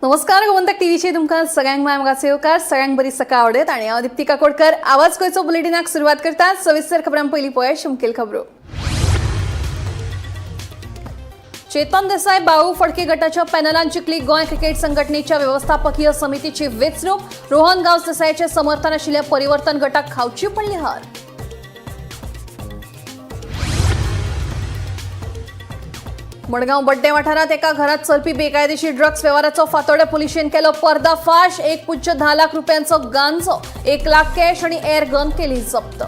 नमस्कार, गोमंतक टीव्हीचे तुमकां सगळ्यांक माय मोगाचो येवकार. सगळ्यांक बरी सकाळ आवडत आणि हांव दीप्ती काकोडकर आवाज गोंयचो बुलेटिनाक सुरवात करता. सविस्तर खबरां पयलीं पळय मुखेल खबरो. चेतन देसाय बाळू फडके गटाच्या पॅनलान जिखली गोंय क्रिकेट संघटनेच्या व्यवस्थापकीय समितीची वेंचणूक. रोहन गांवस देसायाचे समर्थन आशिल्ल्या परिवर्तन गटाक खावची पडली हार. मडगांव बड्डे वाठारात एका घरात चलपी बेकायदेशीर ड्रग्ज व्यवहाराचो फातोड्या पुलिशेन केलो पर्दाफाश. 1.10 लाख रुपयांचो गांजो, 1 लाख कॅश आणि एअर गन केली जप्त.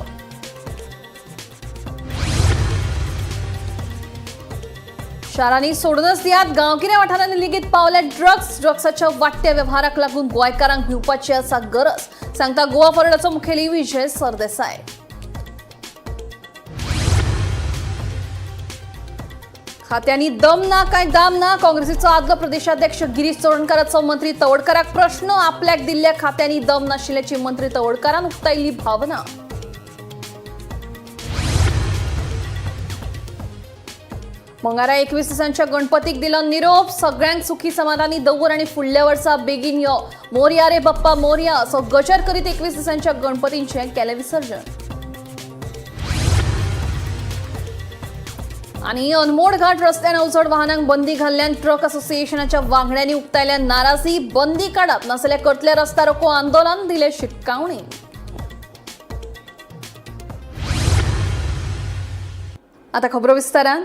शारांनी सोडूनच दियात, गांवगिऱ्या वाठारांनी लेगीत पावले ड्रग्ज. ड्रग्साच्या वाडट्या व्यवहाराक लागून गोंयकारांक भिवपाची आसा गरज, सांगता गोवा फॉरवर्डाचो मुखेली विजय सरदेसाय. खात्यांनी दम ना काय दाम ना, काँग्रेसीचो आदलो प्रदेशाध्यक्ष गिरीश चोडणकाराचो मंत्री तवडकाराक प्रश्न. आपल्याक दिल्ल्या खात्यांनी दम नाशिल्ल्याची मंत्री तवडकारान उक्तायल्ली भावना. मंगारा 21 दिसांच्या गणपतीक दिलो निरोप. सगळ्यांक सुखी समाधानी दवर आणि फुडल्या वर्सा बेगीन यो, मोरया रे बाप्पा मोरया असो गजर करीत 21 दिसांच्या गणपतींचें केलें विसर्जन. आणि अनमोड घाट रस्त्यान अवजड वाहनांक बंदी घाल्ल्यान ट्रक असोसिएशनाच्या वांगड्यांनी उक्तायल्या नाराजी. बंदी काडप नाजाल्यार करतले रस्ता रोको आंदोलन, दिले शिटकावणी. आता खबरो विस्तारान.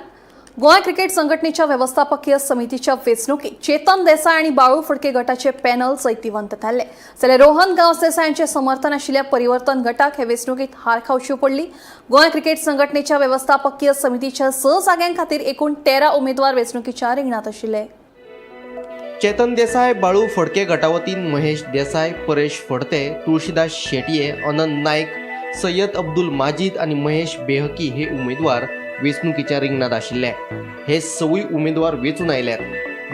गोंय क्रिकेट संघटनेच्या व्यवस्थापकीय समितीच्या वेंचणुकेत चेतन देसाय आनी बाळू फडके गटाचे पॅनल जैतिवंत थारले, जाल्यार रोहन गांवस देसाय यांचे समर्थन आशिल्ल्या परिवर्तन गटाक हे वेंचणुकेत हार खावची पडली. गोंय क्रिकेट संघटनेच्या व्यवस्थापकीय समितीच्या 6 जाग्यां खातीर एकूण 13 उमेदवार वेंचणुकेच्या रिंगणात आशिल्ले. चेतन देसाय बाळू फडके गटा वतीन महेश देसाय, परेश फडते, तुळशीदास शेटये, अनंत नायक, सय्यद अब्दुल माजीद आनी महेश बेहकी हे उमेदवार वेंचणुकेच्या रिंगणात आशिल्ले. हे सवूय उमेदवार वेंचून आयल्यात.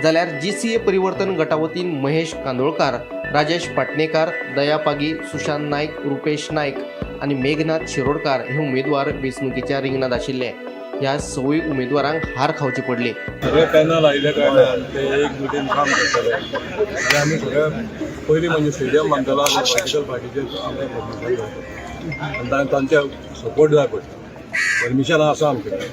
जाल्यार जीसीए परिवर्तन गटा वतीन महेश कांदोळकार, राजेश पाटणेकार, दया पागी, सुशांत नायक, रुपेश नायक आनी मेघनाथ शिरोडकार हे उमेदवार वेंचणुकेच्या रिंगणात आशिल्ले. ह्या सवूय उमेदवारांक हार खावची पडली. सगळे पॅनल आयिल्ल्या कारणान ते एक मिटीन काम करतले आनी आमी सगळे पयलीं म्हणजे स्टेडियम बांदतलो जाल्यार पॉलिटिकल पार्टीचे आमकां परमिशन जाय पडटा आनी तांचे सपोर्ट जाय पडटा. परमिशन आसा आमचे कडेन,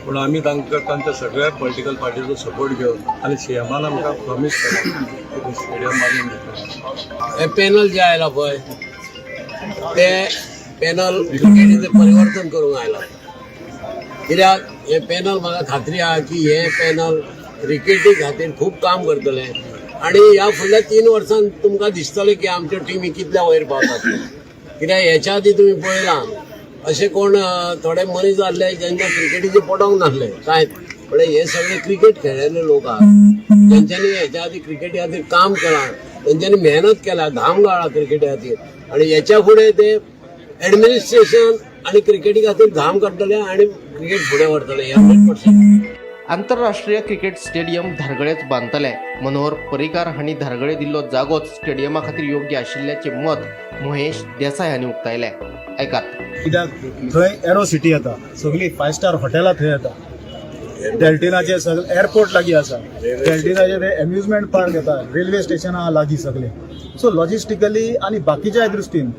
पूण आमी तांकां तांच्या सगळ्या पॉलिटिकल पार्टीचो सपोर्ट घेवन आनी सीएमान आमकां प्रॉमीस केला की स्टेडियम बांदून दितले. हे पॅनल जे आयला पळय ते पॅनल क्रिकेटीचें परिवर्तन करूंक आयला. कित्याक हे पॅनल म्हाका खात्री आहा की हे पॅनल क्रिकेटी खातीर खूब काम करतले आनी ह्या फुडल्या 3 वर्सांत तुमकां दिसतलें की आमच्यो टिमी कितल्या वयर पावतात. कित्याक हेच्या आदीं तुमी पळयलां अशे कोण थोडे मनीस आहले जेंकां क्रिकेटीचें पडोंक नासलें कांयच, पण हे सगळे क्रिकेट खेळिल्ले लोक आहात तेंच्यांनी हेच्या आदीं क्रिकेटी खातीर काम केलां, तेंच्यांनी मेहनत केल्या, घाम गाळा क्रिकेटी खातीर आनी हेच्या फुडें ते एडमिनिस्ट्रेशन आनी क्रिकेटी खातीर घाम काडटले आनी क्रिकेट फुडें व्हरतले 100%. आंतरराष्ट्रीय क्रिकेट स्टेडियम धारगळेच बांदतले. मनोहर पर्रीकार हांणी धारगळे दिल्लो जागोच स्टेडियमा खातीर योग्य आशिल्ल्याचें मत महेश देसाय हांणी उक्तायलें. आयकात. कित्याक थंय एरो सिटी येता, सगळीं 5 स्टार हॉटेलां थंय येता, डेल्टिनाचे सगळे एअरपोर्ट लागीं आसा, डेल्टिनाचे ते एम्युजमेंट पार्क येता, रेल्वे स्टेशन आहा लागीं सगळे. सो लॉजिस्टिकली आनी बाकीच्याय दृश्टीन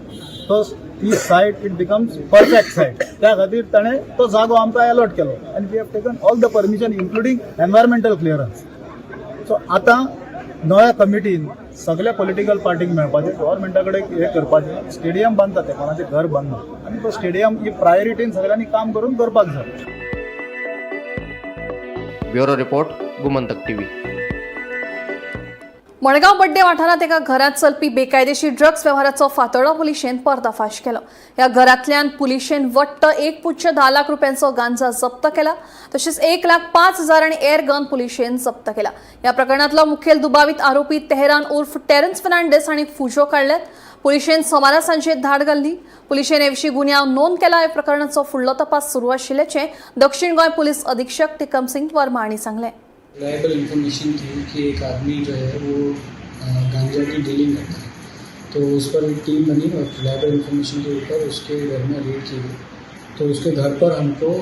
तो ती site it becomes perfect site. त्या खातीर ताणें तो जागो आमकां एलॉट केलो आनी we have taken all the permission including environmental clearance. So आतां नव्या कमिटीन सगळ्या पॉलिटिकल पार्टीक मेळपाचें, गव्हर्मेंटा कडेन हें करपाचें, स्टेडियम बांदता ते, कोणाचें घर बांदना आनी तो स्टेडियम ही प्रायोरिटीन सगळ्यांनी काम करून करपाक जाय. Bureau report, Gomantak TV. Madgaon Badde वाठारांत एका घरांत चलपी बेकायदेशीर ड्रग्ज व्यवहाराचो फातोडो पुलिशेन पर्दाफाश केलो. ह्या घरांतल्यान पुलिशेन वट्ट 1.10 लाख रुपयांचो गांजा जप्त केला, तशेंच 1,05,000 आनी एअर गन पुलिशेन जप्त केला. ह्या प्रकरणांतलो मुखेल दुबावीत आरोपी तेहरान उर्फ टेरन्स फर्नांडीस हांणी फुजो काडल्यात. पुलिशेन सोमारा सांजे धाड घाल्ली. पुलिशेन हे विशीं गुन्यांव नोंद केला. ह्या प्रकरणाचो फुडलो तपास सुरू आशिल्ल्याचें दक्षिण गोंय पुलीस अधीक्षक टिकमसिंग वर्मा हांणी सांगलें. रिलायबल इन्फॉर्मेशन थी कि एक आदमी जो है वो गांजा की डीलिंग करता है, तो उस पर एक टीम बनी और रिलायबल इन्फॉर्मेशन के ऊपर उसके घर में रेड की गई। तो उसके घर पर हमको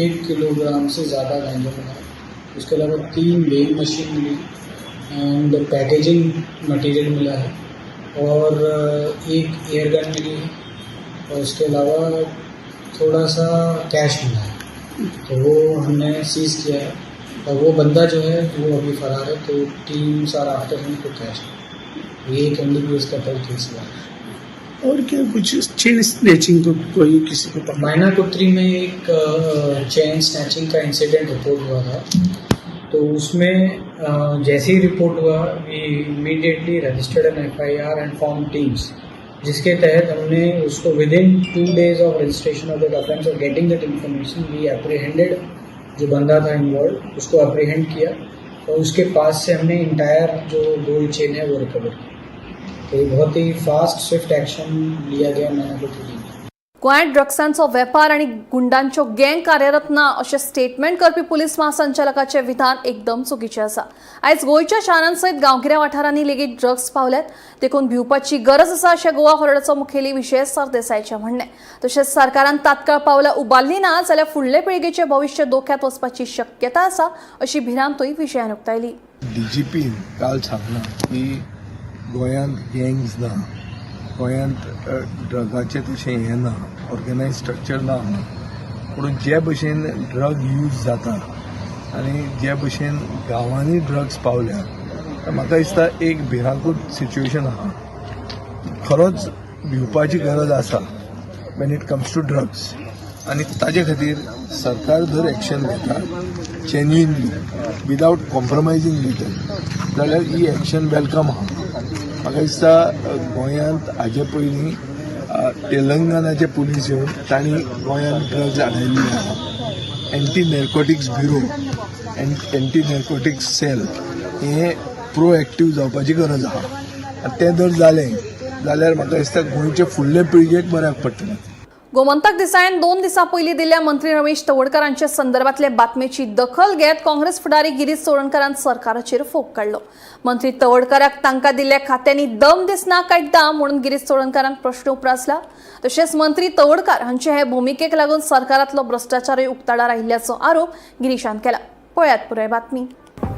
1 किलोग्राम से ज़्यादा गांजा मिला। उसके अलावा 3 वेइंग मशीन मिली एंड पैकेजिंग मटेरियल मिला है और एक एयर गन मिली है और इसके अलावा थोड़ा सा कैश मिला है, तो वो हमने सीज़ किया है और वो बंदा जो है वो अभी फरार है, तो teams are after him to catch. ये एक एनडीपीएस का तहत केस हुआ है। और क्या कुछ चेन स्नेचिंग को कोई किसी को पकड़ा? मायना कुत्री में एक चेन स्नैचिंग का इंसिडेंट रिपोर्ट हुआ था, तो उसमें जैसे ही रिपोर्ट हुआ, we immediately registered an FIR and formed teams, जिसके तहत हमने उसको within 2 days of registration of that offence Aur getting that information, we apprehended जो बंदा था इन्वॉल्व, उसको अप्रीहेंड किया और उसके पास से हमने इंटायर जो गोल्ड चेन है वो रिकवर की। तो ये बहुत ही फास्ट, स्विफ्ट एक्शन लिया गया मायना कुत्री में। गोंयांत ड्रग्सांचो वेपार आनी गुंडांच्यो गँग कार्यरत ना अशें स्टेटमेंट करपी पुलीस महासंचालकाचें विधान एकदम चुकीचें आसा। आयज गोंयच्या शारांसयत गांवगिऱ्या वाठारांनी लेगीत ड्रग्स पावल्यात, देखून भिवपाची गरज आसा अशें गोवा फॉरवर्डाचो मुखेली विजय सरदेसायाचें म्हणणें। तशेंच सरकारान तात्काळ पावलां उबारली ना जाल्यार फुडले पिळगेचें भविश्य धोक्यांत वचपाची शक्यता आसा अशी भिरांतूय विजयान उक्तायली। डी जी पीन काल सांगलां की गोंयांत गँग्स ना, गोंयांत ड्रगाचें तशें हें ना, ऑर्गनायज स्ट्रक्चर ना। पूण जे भशेन ड्रग यूज जाता आनी जे भशेन गांवांनी ड्रग्स पावल्या, तर म्हाका दिसता एक भिरांकूळ सिच्युएशन आहा। खरोच भिवपाची गरज आसा when it comes to drugs. आनी ताजे खातीर सरकार जर एक्शन घेता जेन्युइनली, विदावट कॉम्प्रोमायझींग लिटल, जाल्यार ही एक्शन welcome आहा। म्हाका दिसता गोंयांत हाजे पयलीं तेलंगणाचे पुलीस येवन तांणी गोंयांत ड्रग्स हाडिल्ले आहा। Anti Narcotics Bureau, Anti Narcotics Cell हे प्रोएक्टीव जावपाची गरज आहा आनी तें जर जालें जाल्यार म्हाका दिसता गोंयचे फुडले पिळगेक बऱ्याक पडटलें। गोमंतक दिसाळ्यान 2 दिसां पयलीं दिल्ल्या मंत्री रमेश तवडकारांच्या संदर्भातले बातमेची दखल घेत काँग्रेस फुडारी गिरीश चोडणकारान सरकाराचेर फोग काडलो। मंत्री तवडकाराक तांकां दिल्ल्या खात्यांनी दम दिसना काय दाम म्हणून गिरीश चोडणकारान प्रश्न उप्रासला। तशेंच मंत्री तवडकार हांचे हे भुमिकेक लागून सरकारांतलो भ्रश्टाचारूय उक्ताडार आयिल्ल्याचो आरोप गिरीशान केला। पळयात पुराय बातमी।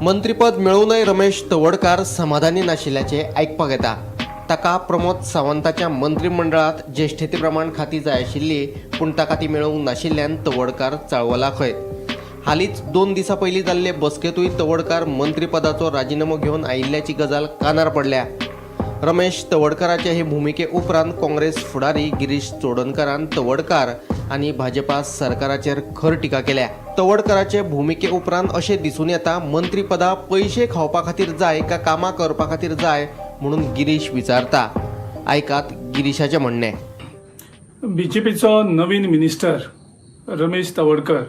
मंत्रीपद मेळूनय रमेश तवडकार समाधानी नाशिल्ल्याचें आयकपाक येता। ताका प्रमोद सावंताच्या मंत्रिमंडळांत ज्येश्ठते प्रमाण खाती जाय आशिल्ली, पूण ताका ती मेळूंक नाशिल्ल्यान तवडकार चाळवला खंय। हालींच 2 दिसां पयलीं जाल्ले बसकेंतूय तवडकार मंत्रीपदाचो राजिनामो घेवन आयिल्ल्याची गजाल कानार पडल्या। रमेश तवडकाराचे हे भुमिके उपरांत काँग्रेस फुडारी गिरीश चोडणकारान तवडकार आनी भाजपा सरकाराचेर खर टिका केल्या। तवडकाराचे भुमिके उपरांत अशें दिसून येता, मंत्रीपदां पयशे खावपा खातीर जाय काय कामां करपा खातीर जाय म्हणून गिरीश विचारता। आयकात गिरीशाचें म्हणणें। बीजेपीचो नवीन मिनिस्टर रमेश तवडकर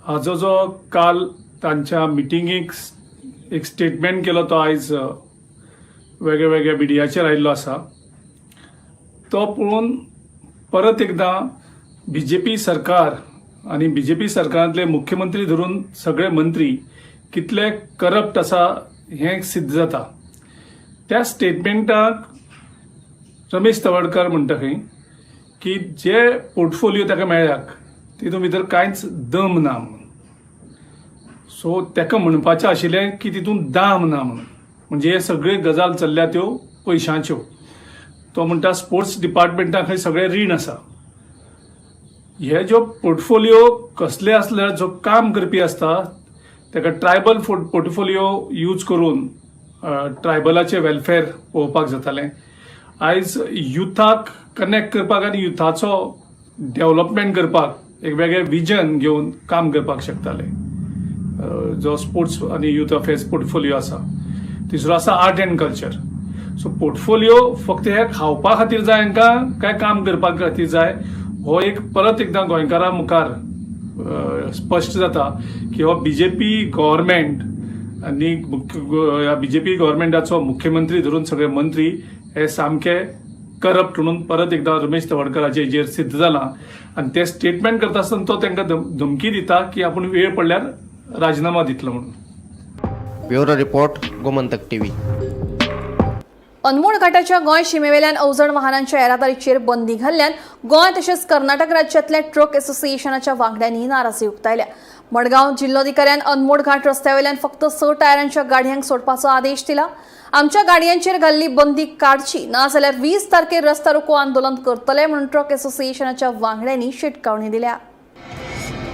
हाजो जो काल तांच्या मिटिंगेक एक स्टेटमेंट केलो, तो आयज वेगळ्या वेगळ्या मिडियाचेर आयिल्लो आसा। तो पळोवन परत एकदां बीजेपी सरकार आनी बीजेपी सरकारांतले मुख्यमंत्री धरून सगळे मंत्री कितले करप्ट आसा हें सिद्ध जाता। त्या स्टेटमेंटाक रमेश तवडकर म्हणटा खंय की जे पोर्टफोलियो ताका मेळ्ळ्याक तितून भितर कांयच दम ना म्हणून। सो ताका म्हणपाचें आशिल्लें की तितून दाम ना म्हणून, म्हणजे हे सगळे गजाल चल्ल्या त्यो पयशांच्यो। तो म्हणटा स्पोर्ट्स डिपार्टमेंटा खंय सगळें रीण आसा। हे ज्यो पोर्टफोलियो कसले आसल्यार जो काम करपी आसता ताका ट्रायबल पोर्टफोलियो यूज करून ट्रायबलाचें वेलफेअर पळोवपाक जातालें। आयज युथाक कनेक्ट करपाक आनी युथाचो डेव्हलपमेंट करपाक एक वेगळें विजन घेवन काम करपाक शकताले, जो स्पोर्ट्स आनी युथ अफेर्स पोर्टफोलियो आसा। तिसरो आसा art and culture. So portfolio फक्त हे खावपा खातीर जाय हांकां काय काम करपा खातीर जाय, हो एक परत एकदां गोंयकारां मुखार स्पश्ट जाता की हो बीजेपी गव्हर्मेंट आनी ह्या बीजेपी गव्हर्मेंटाचो मुख्यमंत्री धरून सगळे मंत्री हे सामके करप्ट म्हणून परत एकदां रमेश तवडकराचे हेजेर सिद्ध जालां। आनी ते स्टेटमेंट करता आसतना तो तांकां धमकी दिता की आपूण वेळ पडल्यार राजिनामा दितलो म्हणून। Bureau report, Gomantak TV. Anmod घाटाच्या Goa शिमेवेल्यान अवजड वाहनांच्या येरादारीचेर बंदी घाल्ल्यान गोंय तशेंच कर्नाटक राज्यांतल्या ट्रक असोसिएशनाच्या वांगड्यांनी नाराजी उक्तायल्या। मडगांव जिल्लोधिकाऱ्यान अनमोड घाट रस्त्यावेल्यान फक्त 6 टायरांच्या गाडयांक सोडपाचो आदेश दिला. आमच्या गाडयांचेर घाल्ली बंदी काडची ना जाल्यार 20 तारखेर रस्ता रोको आंदोलन करतले म्हणून ट्रक असोसिएशनाच्या वांगड्यांनी शिटकावणी दिल्या.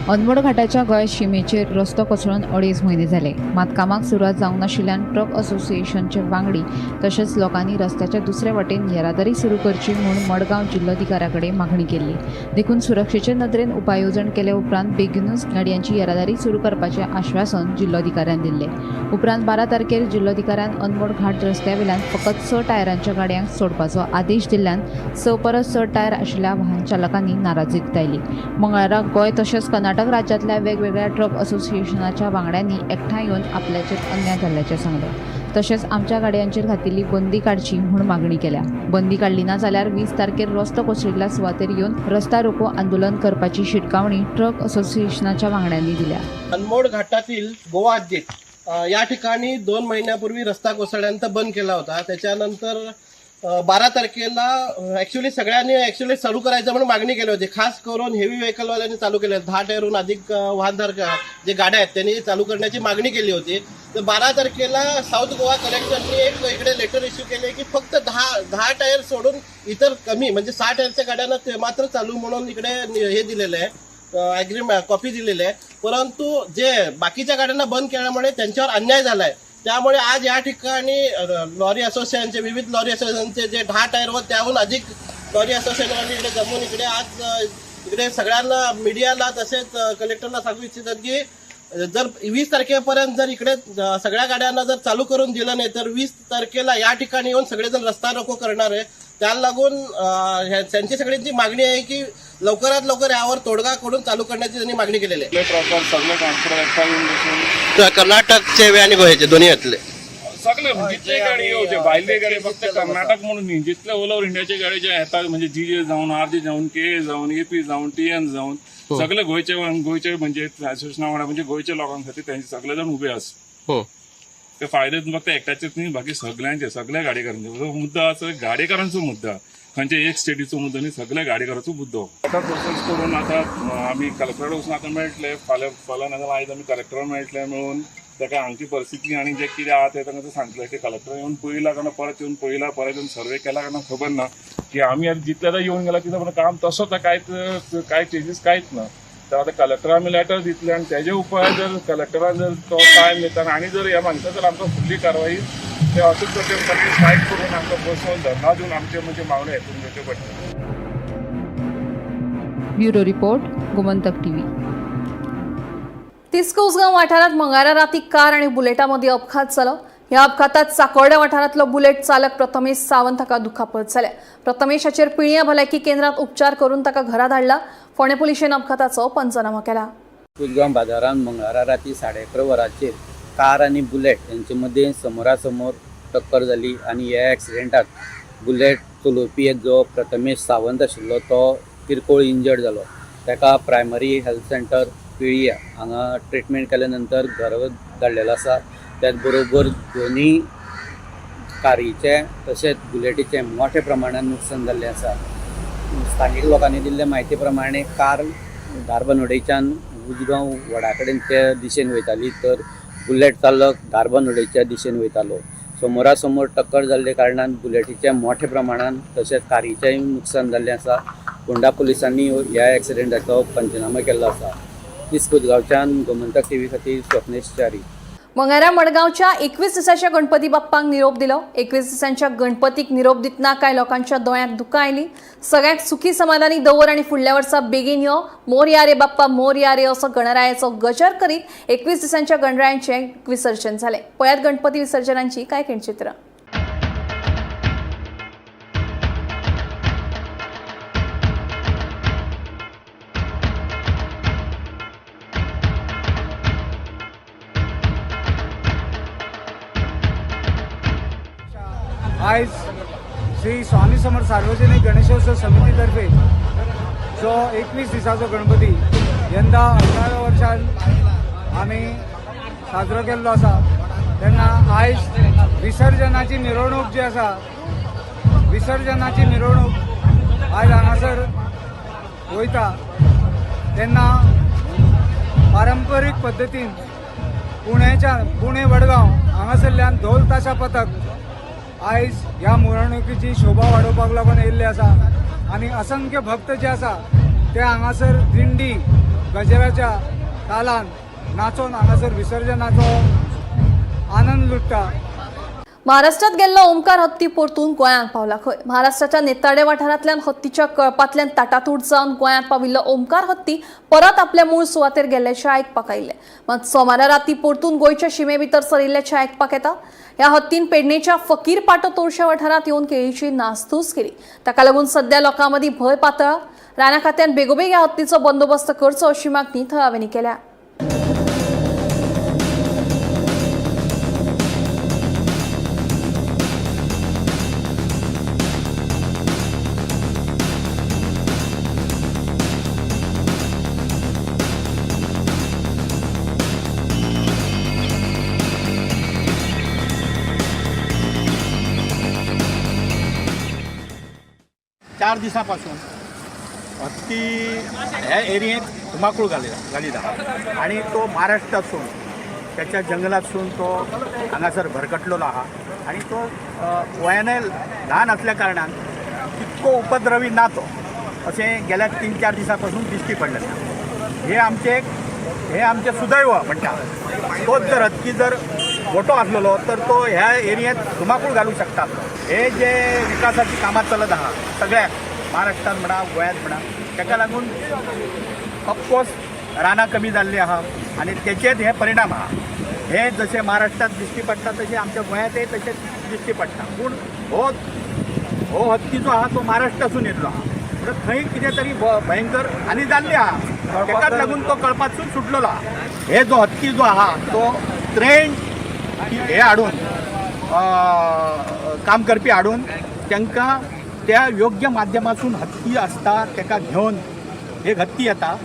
अनमोड घाटाच्या गोंय शिमेचेर रस्तो कोसळून 2.5 म्हयने जाले. मात कामाक सुरवात जावंक नाशिल्ल्यान ट्रक असोसिएशनचे वांगडी तशेंच लोकांनी रस्त्याच्या दुसरे वटेन येरादारी सुरू करची म्हूण मडगांव जिल्लोधिकाऱ्या कडेन मागणी केल्ली. देखून सुरक्षेचे नदरेन उपाय येवजण केले उपरांत बेगीनूच गाडयांची येरादारी सुरू करपाचें आश्वासन जिल्लोधिकाऱ्यान दिल्लें. उपरांत 12 तारखेर जिल्लोधिकाऱ्यान अनमोड घाट रस्त्या वेल्यान फकत 6 टायरांच्या गाडयांक सोडपाचो आदेश दिल्ल्यान 6 परस चड टायर आशिल्ल्या वाहन चालकांनी नाराजी उक्तायली. मंगळारा गोंय तशेंच कर्नाटक राज्यांतल्या वेगवेगळ्या ट्रक असोसिएशनाच्या वांगड्यांनी एकठांय येवन आपल्याचेर अन्याय जाल्ल्याचें सांगलें. तशेंच आमच्या गाडयांचेर घातिल्ली बंदी काडची म्हूण मागणी केल्या. बंदी काडली ना जाल्यार 20 तारखेर रस्तो कोसळिल्ल्या सुवातेर येवन रस्ता रोको आंदोलन करपाची शिटकावणी ट्रक असोसिएशनाच्या वांगड्यांनी दिल्या. अनमोड घाटातील गोवा हद्दीत या ठिकाणी 2 महिन्यापूर्वी रस्ता कोसळल्यानंतर बंद केला होता. त्याच्यानंतर 12 तारखेला ॲक्च्युली सगळ्यांनी चालू करायचं म्हणून मागणी केली होती. खास करून हेवी व्हेकलवाल्यांनी चालू केले, 10 टायरहून अधिक वाहनधारक जे गाड्या आहेत त्यांनी चालू करण्याची मागणी केली होती. तर 12 तारखेला साऊथ गोवा कलेक्टरनी एक इकडे लेटर इश्यू केले की फक्त 10 टायर सोडून इतर कमी म्हणजे 6 टायरच्या गाड्यांना ते मात्र चालू म्हणून इकडे हे दिलेलं आहे, ॲग्रीमेंट कॉपी दिलेली आहे. परंतु जे बाकीच्या गाड्यांना बंद केल्यामुळे त्यांच्यावर अन्याय झाला आहे. त्यामुळे आज या ठिकाणी लॉरी असोसिएशनचे विविध लॉरी असोसिएशनचे जे 10 टायर व त्याहून अधिक लॉरी असोसिएशनवाले इकडे जमून इकडे आज इकडे सगळ्यांना मीडियाला तसेच कलेक्टरला सांगू इच्छितात की जर 20 तारखेपर्यंत जर इकडे सगळ्या गाड्यांना जर चालू करून दिलं नाही तर 20 तारखेला या ठिकाणी येऊन सगळेजण रस्ता रोको करणार आहे. त्याला लागून त्यांची सगळ्यांची मागणी आहे की लवकरात लवकर यावर तोडगा करून चालू करण्याची त्यांनी मागणी केलेली आहे. सगळे ट्रान्सपोर्ट एकठांय येवन बसून कर्नाटकचे आणि गोव्याचे दोन्ही यातले सगळे जितले गाडी येवचे भायले गाडी फक्त कर्नाटक म्हणून न्ही, जितले ऑल ओव्हर इंडियाचे गाडी जे येतात म्हणजे जी जे जावन, आर जे जावन, के जावन, एपी जावन, टी एन जावन, सगळे गोंयचे गोंयचे म्हणजे असोसिएशना वांगडा म्हणजे गोंयच्या लोकां खातीर तेंचे सगळे जाण उबे आसा. ते फायदे फक्त एकट्याचेच न्ही, बाकी सगळ्यांचे, सगळ्या गाडयेकारांचे मुद्दो आसा. गाडयेकारांचो मुद्दो खंयच्या एक स्टेटीचो मुद्दो न्ही, सगळ्या गाडयेकाराचो मुद्दो. आतां प्रोसेस करून आतां आमी कलेक्टरा वचून आतां मेळटले, फाल्यां फाल्यां नाजाल्यार आयज आमी कलेक्टरा मेळटले. मेळून ताका हांगची परिस्थिती आनी जें कितें आहा तें तांकां सांगतलें. ते कलेक्टर येवन पळयला काय ना, परत येवन पळयला, परत येवन सर्वे केला काय ना खबर ना. की आमी आतां जितले आतां येवन गेला तितलें पण काम तसोच कांयच कांय चेंजीस कांयच ना. तर आतां कलेक्टरा आमी लेटर दितले आनी तेजे उपाय जर कलेक्टरान जर तो टायम दिता आनी जर हें मागता जाल्यार आमकां फुडली कारवाई ते अशेंच करचे, स्ट्रायक करून आमकां बसोवन धरना दिवन आमचे म्हणजे मागण्यो हें करून घेवच्यो पडटल्यो. Bureau report, Gomantak TV. Tisco Usgao वाठारात मंगळारा राती कार आणि बुलेटा मदीं अपघात जालो. ह्या अपघातात साकोर्ड्या वाठारांतलो बुलेट चालक प्रथमेश सावंत हाका दुखापत जाल्या. प्रथमेश हाचेर पिळयां भलायकी केंद्रात उपचार करून ताका घरा धाडला. फोंडें पुलिशेन अपघाताचो पंचनामो केला. उसगांव बाजारांत मंगळारा राती 11:30 वरांचेर कार आनी बुलेट हेंचे मदीं समोरासमोर टक्कर जाली आनी ह्या एक्सिडेंटाक बुलेट चलोवपी जो प्रथमेश सावंत आशिल्लो तो किरकोळ इंजर्ड जालो. ताका प्रायमरी हेल्थ सेंटर पिळया हांगा ट्रिटमेंट केल्या नंतर घरा धाडलेलो आसा. त्याच बरोबर दोनी कारीचें तशेंच बुलेटीचें मोठ्या प्रमाणान नुकसान जाल्लें आसा. स्थानीक लोकांनी दिल्ले म्हायती प्रमाणे कार धारबांदोडेच्यान उजगांव वडा कडेन ते दिशेन वयताली तर बुलेट चालक धारबांदोडेच्या दिशेन वयतालो. समोरासमोर टक्कर जाल्ले कारणान बुलेटीचें मोठ्या प्रमाणान तशेंच कारीचेंय नुकसान जाल्लें आसा. फोंडा पुलिसांनी ह्या एक्सिडेंटाचो पंचनामो केल्लो आसा. तिस्क उसगांवच्यान गोमंतक टीव्ही खातीर स्वप्नेश च्यारी. मंगळारा मडगांवच्या 21 दिसांच्या गणपती बाप्पांक निरोप दिलो. 21 दिसांच्या गणपतीक निरोप दितना कांय लोकांच्या दोळ्यांत दुकां आयली. सगळ्यांक सुखी समाधानी दवर आणि फुडल्या वर्सा बेगीन यो, मोरया रे बाप्पा मोरया रे असो गणरायाचो गजर करीत 21 दिसांच्या गणरायांचें विसर्जन जालें. पळयात गणपती विसर्जनांची कांय खिणचित्रां. आयज श्री स्वामी समर्थ सार्वजनिक गणेशोत्सव समितीतर्फे जो 21 दिसाचो गणपती यंदा 18व्या वर्षान आमी साजरो केल्लो आसा. तेन्ना आयज विसर्जनाची मिरवणूक जी आसा, विसर्जनाची मिरवणूक आयज हांगासर वयता. तेन्ना पारंपरीक पद्दतीन पुण्याच्यान पुणे वडगांव हांगासरल्यान धोल ताशा पथक आयज ह्या मिरवणुकीची शोभा वाडोवपाक लागून येयल्ले आसा आनी असंख्य भक्त जे आसा ते हांगासर दिंडी गजराच्या तालान नाचोन हांगासर विसर्जनाचो आनंद लुट्टा. महाराष्ट्रात गेल्लो ओमकार हत्ती परतून गोंयांत पावला खंय. महाराष्ट्राच्या नेताडे वाठारांतल्यान हत्तीच्या कळपांतल्यान ताटातूट जावन गोंयांत पाविल्लो ओमकार हत्ती परत आपल्या मूळ सुवातेर गेल्ल्याचें आयकपाक आयिल्लें. मात सोमारा राती परतून गोंयच्या शिमे भितर सरिल्ल्याचें आयकपाक येता. ह्या हत्तीन पेडणेच्या फकीर पाटो तोरशा वाठारांत येवन केळीची नासधूस केली. ताका लागून सध्या लोकां मदीं भंय पातळा. राना खात्यान बेगोबेग ह्या हत्तीचो बंदोबस्त करचो अशी मागणी थळाव्यांनी केल्या. चार दिसां पासून हत्ती ह्या एरियेंत धुमाकूळ घालीत आहा आनी तो महाराष्ट्रातसून त्याच्या जंगलातसून तो हांगासर भरकटलेलो आहा आनी तो वयानय ल्हान असल्या कारणान तितको उपद्रवी ना तो, अशें गेल्या 3-4 दिसां पासून दिश्टी पडलें. हे आमचें सुदैव म्हणटा. तोच जर हत्ती जर मोठो आसलेलो तर तो ह्या एरियेंत धुमाकूळ घालूंक शकता. हे जे विकासाची कामां चलत आहा सगळ्याक महाराष्ट्रान म्हणा गोंयांत म्हणा, ताका लागून ऑफकोर्स रानां कमी जाल्लीं आहा आनी तेचेच हे परिणाम आहा. हे जशें महाराष्ट्रांत दिश्टी पडटा तशें आमच्या गोंयांतय तशें दिश्टी पडटा. पूण हो हत्ती जो आहा तो महाराष्ट्रासून येयल्लो आहा, म्हणून थंय कितें तरी भयंकर आनी जाल्ली आहा, ताकाच लागून तो कळपासून सुटलेलो आहा. हे जो हत्ती जो आहा तो ट्रेन हे हाडून काम करपी हाडून तांकां त्या योग्य माध्यमासून हत्ती आसता ताका घेवन एक हत्ती येता.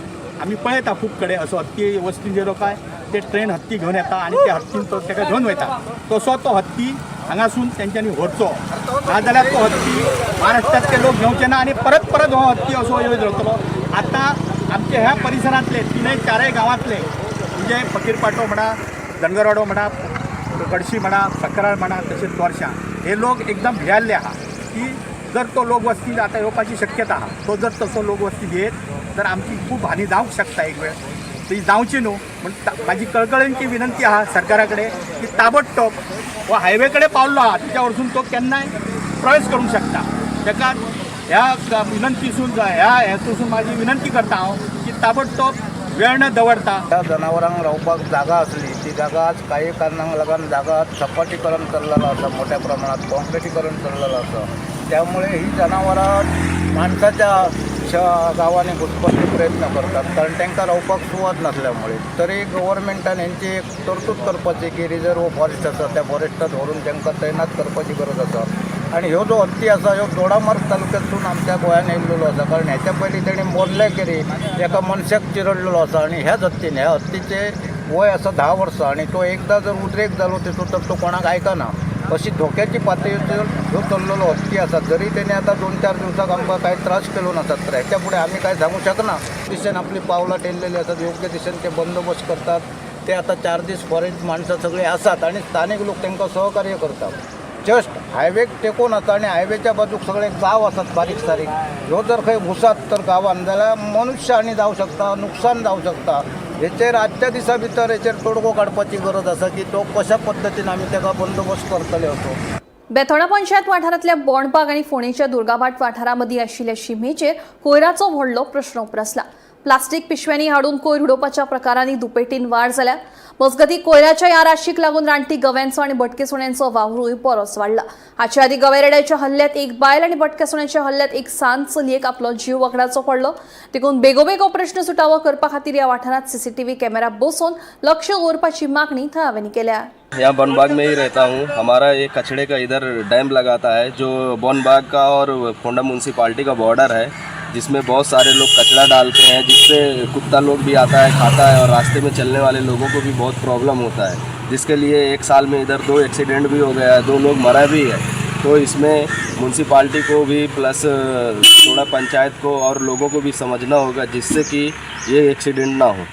आमी पळयता खूब कडेन असो हत्ती वस्तीन जे लोक ते ट्रेन हत्ती घेवन येता आनी त्या हत्तीन तो ताका घेवन वयता. तसो तो हत्ती हांगासून तेंच्यांनी व्हरचो, नाजाल्यार तो हत्ती महाराष्ट्रांत ते लोक घेवचे ना आनी परत परत हो हत्ती असो येवन रावतलो. आतां आमच्या ह्या परिसरांतले तिनय चारय गांवांतले म्हणजे फकीरपाटो म्हणा, धनगरवाडो म्हणा, कडशी म्हणा, सकराळ म्हणा, तशेंच तोरशां हे लोक एकदम भियाल्ले आहा की जर तो लोक वस्ती आतां येवपाची शक्यता आहा. तो जर तसो लोक वस्ती येत तर आमची खूब हानी जावंक शकता एक वेळ, ती जावची न्हू म्हण म्हाजी कळकळींची विनंती आहा सरकारा कडेन की ताबडतोब हो हायवे कडेन पावल्लो आहा तेच्या वरसून तो केन्नाय प्रवेश करूंक शकता. ताका ह्या विनंतीसून ह्या हेतूसून म्हाजी विनंती करता हांव की ताबडतोब वेळ न दवरता त्या जनावरांक रावपाक जागा आसली ती जागा आज काही कारणांक लागून जागा सपाटीकरण चल्लेलं आसा, मोठ्या प्रमाणात काँक्रिटीकरण चल्लेलं आसा. त्यामुळे ही जनावरां माणसाच्या गांवांनी घुसपाचे प्रयत्न करतात, कारण तांकां रावपाक सुवात नासल्यामुळे. तरी गव्हर्मेंटान हेंची एक तरतूद करपाची की रिजर्व फॉरेस्ट आसा त्या फॉरेस्टात व्हरून तांकां तैनात करपाची गरज आसा. आनी ह्यो जो हत्ती आसा ह्यो दोडामार्ग तालुक्यांतसून आमच्या गोंयांत येयल्लेलो आसा, कारण ह्याच्या पयलीं तेणी मोर्ले केरी एका मनशाक चिरडलेलो आसा. आनी ह्याच हत्तीन, ह्या हत्तीचें वय आसा 10 वर्सां आनी तो एकदां जर उद्रेक जालो तेचो तर तो कोणाक आयकना अशी धोक्याची पातळीचेर ह्यो चल्लेलो हत्ती आसा. जरी तेणी आतां 2-4 दिवसाक आमकां कांय त्रास केलो नासत तर ह्याच्या फुडें आमी कांय सांगूंक शकना. दिशेन आपली पावलां टेललेली आसात, योग्य दिशेन ते बंदोबस्त करतात. ते आतां 4 दीस फॉरेस्ट माणसां सगळीं आसात आनी स्थानीक लोक तांकां सहकार्य करतात. जस्ट हायवेक टेकून आसा आनी हायवेच्या बाजूक सगळे गांव आसात बारीक सारीक. ह्यो जर खंय घुसात तर गांवान जाल्यार मनुष्य हानी जावं शकता, नुकसान जावं शकता. हेचेर आजच्या दिसा भितर हेचेर तोडगो काडपाची गरज आसा की तो कशा पद्दतीन आमी ताका बंदोबस्त करतले असो. बेथोडा पंचायत वाठारांतल्या बोंडबाग आनी फोंडेच्या दुर्गाभाट वाठारामदीं आशिल्ल्या शिमेचेर कोयराचो व्हडलो प्रश्न उप्रासला. प्लास्टीक पिशव्यांनी हाडून कोयर उडोवपाच्या प्रकारांनी दुपेटीन वाड जाल्या. मजगतीं कोयराच्या ह्या राशीक लागून रानटी गव्यांचो आनी भटके सुण्यांचो वावरूय बरोच वाडला. हाचे आदीं गवेरेड्याच्या हल्ल्यात एक बायल आनी भटक्या सुण्याच्या हल्ल्यात एक सान चलयेक आपलो जीव वगडाचो पडलो. देखून बेगोबेग हो प्रश्न सुटावो करपा खातीर ह्या वाठारांत सीसीटीव्ही कॅमेरा बसोवन लक्ष दवरपाची मागणी थळाव्यांनी केल्या. यहाँ बनबाग में ही रहता हूँ. हमारा एक कचड़े का इधर डैम लगाता है जो बनबाग का और फोंडा म्यूनसिपाल्टी का बॉर्डर है, जिसमें बहुत सारे लोग कचरा डालते हैं, जिससे कुत्ता लोग भी आता है, खाता है और रास्ते में चलने वाले लोगों को भी बहुत प्रॉब्लम होता है, जिसके लिए 1 साल में इधर 2 एक्सीडेंट भी हो गया है, 2 लोग मरा भी है। तो इसमें म्यूनसिपाल्टी को भी प्लस थोड़ा पंचायत को और लोगों को भी समझना होगा, जिससे कि ये एक्सीडेंट ना हो।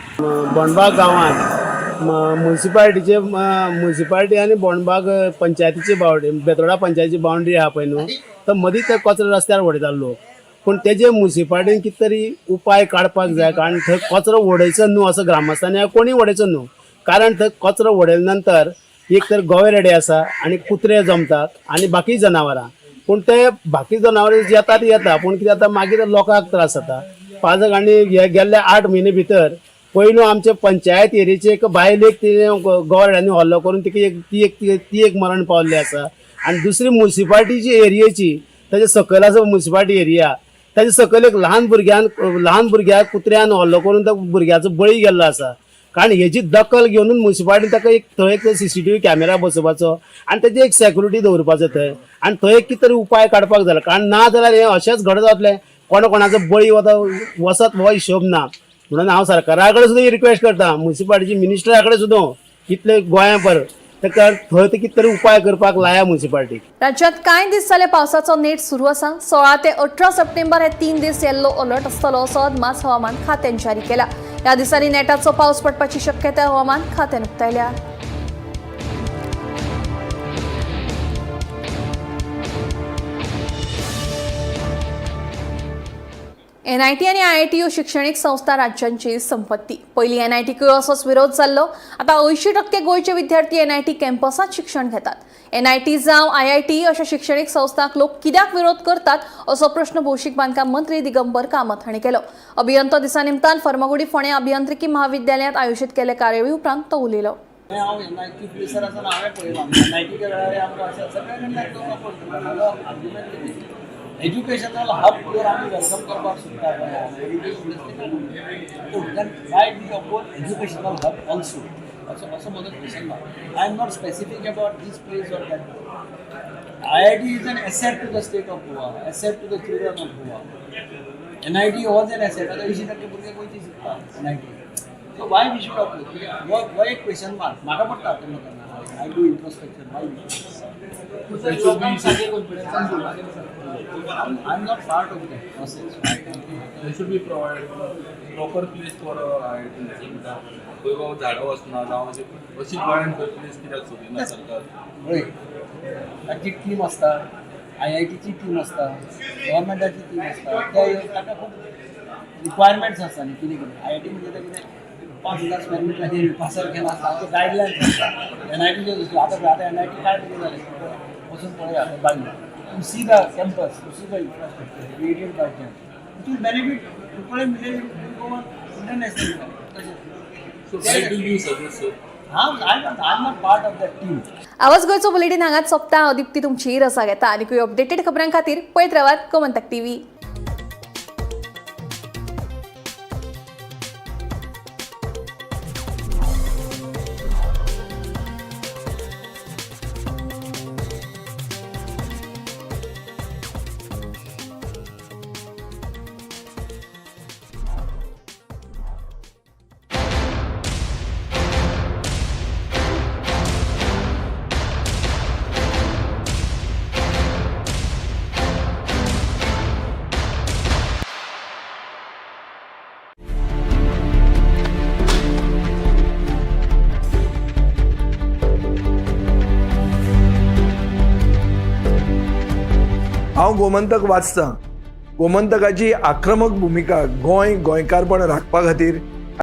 बोंडबाग गांवांत मुन्सिपाल्टीचे, मुन्सिपाल्टी आनी बोंडबाग पंचायतीची बावंड्री, बेतोडा पंचायतीची बावंड्री आहा पळय न्हू, तर मदींच ते कचरो रस्त्यार उडयता लोक। पूण तेजे मुन्सिपाल्टीन कितें तरी उपाय काडपाक जाय, कारण थंय कचरो उडयचो न्हू असो ग्रामस्थांनी कोणी उडयचो न्हू, कारण थंय कचरो उडयले नंतर एक तर गवे रेडे आसा आनी कुत्रे जमतात आनी बाकी जनावरां, पूण ते बाकी जनावरां येतात येता, पूण कितें जाता मागीर लोकांक त्रास जाता। पाजक आनी हे गेल्ले 8 म्हयने भितर पयलू आमचे पंचायत एरियेचे एक बायलेक तिणें गोवऱ्यांनी हल्लो करून तिका एक ती एक ती एक मरण पावल्ली आसा। आनी दुसरी मुन्सिपाल्टीची एरियेची ताजे सकयल आसा मुन्सिपाल्टी एरिया, ताजे सकयल एक ल्हान भुरग्याक कुत्र्यान हल्लो करून त्या भुरग्याचो बळी गेल्लो आसा। कारण हेजी दखल घेवन मुन्सिपाल्टीन ताका एक थंय एक सीसीटीव्ही कॅमेरा बसोवपाचो आनी तेजी एक सेक्युरिटी दवरपाचो थंय, आनी थंय एक कितें तरी उपाय काडपाक जाय, कारण ना जाल्यार हें अशेंच घडत वतलें, कोणा कोणाचो बळी वता वचत हो हिशोब ना। म्हणून हांव सरकारा कडेन सुद्दां रिक्वेस्ट करता, मुन्सिपाल्टीचे मिनिस्टरा कडेन सुद्दां, इतले गोंया भर ताका थंय ते कितें तरी उपाय करपाक लाया मुन्सिपाल्टीक। राज्यात कांय दीस जाले पावसाचो नेट सुरू आसा। 16 ते 18 सप्टेंबर हे 3 दीस येल्लो अलर्ट आसतलो असो अदमास हवामान खात्यान जारी केला। ह्या दिसांनी नेटाचो पावस पडपाची शक्यताय हवामान खात्यान उक्तायल्या। एनआयटी आनी आयआयटी ह्यो शिक्षणीक संस्था राज्यांची संपत्ती। पयलीं एनआयटीकूय असोच विरोध जाल्लो। आतां 80% गोंयचे विद्यार्थी एनआयटी कॅम्पसांत शिक्षण घेतात। एनआयटी जावं आयआयटी अशा शिक्षणीक संस्थांक लोक कित्याक विरोध करतात असो प्रश्न भौशीक बांदकाम मंत्री दिगंबर कामत हांणी केलो। अभियंतो दिसा निमतान फर्मागुडी फोंडें अभियांत्रिकी महाविद्यालयांत आयोजीत केल्ले कार्यावळी उपरांत तो उलयलो। हांव एनआयटी प्लेसर आसतना हांवें पळयलां, एनआयटीच्या वेळार आमकां अशें सगळे कडल्यान एज्युकेशनल हब जर आमी welcome करपाक सोदता गोंयांत, then why we oppose educational hub also, असो असो म्हजो क्वेश्चन ना। I am not specific about this place or that. IIT is an asset to the state of Goa, asset to the children of Goa. NIT was an asset. आतां 80% भुरगे गोंयचे शिकता NIT. So why we should oppose? हो एक question mark म्हाका पडटा केन्ना केन्ना। I do introspection, why we should. I am not part of that process. There should be provided proper place for IIT. खंय बाबा झाडां वचना जावं अशी गोंयांत खंय प्लेस कित्याक सोदिना सरकार? पळय, ताची टीम आसता, आयआयटीची टीम आसता, गव्हर्मेंटाची टीम आसता, त्या ताका खूब रिक्वायरमेंट्स आसता न्ही कितें कितें। आयआयटी म्हणजे ते कितें 5000 स्क्वेअर मिटराचेर पासर केला आसता, ताचे गायडलायन्स आसता। एनआयटीचे दुसरें आतां आतां एनआयटी काय कितें जालें वचून पळया आतां बायलो, you see the campus, you see the infrastructure created by them, it will benefit Cuncolim village, will go on international. So where do you suggest, sir? हांव I am not part of that team. आवाज गोंयचो bulletin हांगाच सोंपता। हांव दीप्ती तुमची रजा घेता। आनीकूय अपडेटेड खबरां खातीर पळयत रावात गोमंतक टीव्ही। हांव गोमंतक वाचतां। गोमंतकाची आक्रमक भुमिका गोंय गोंयकारपण राखपा खातीर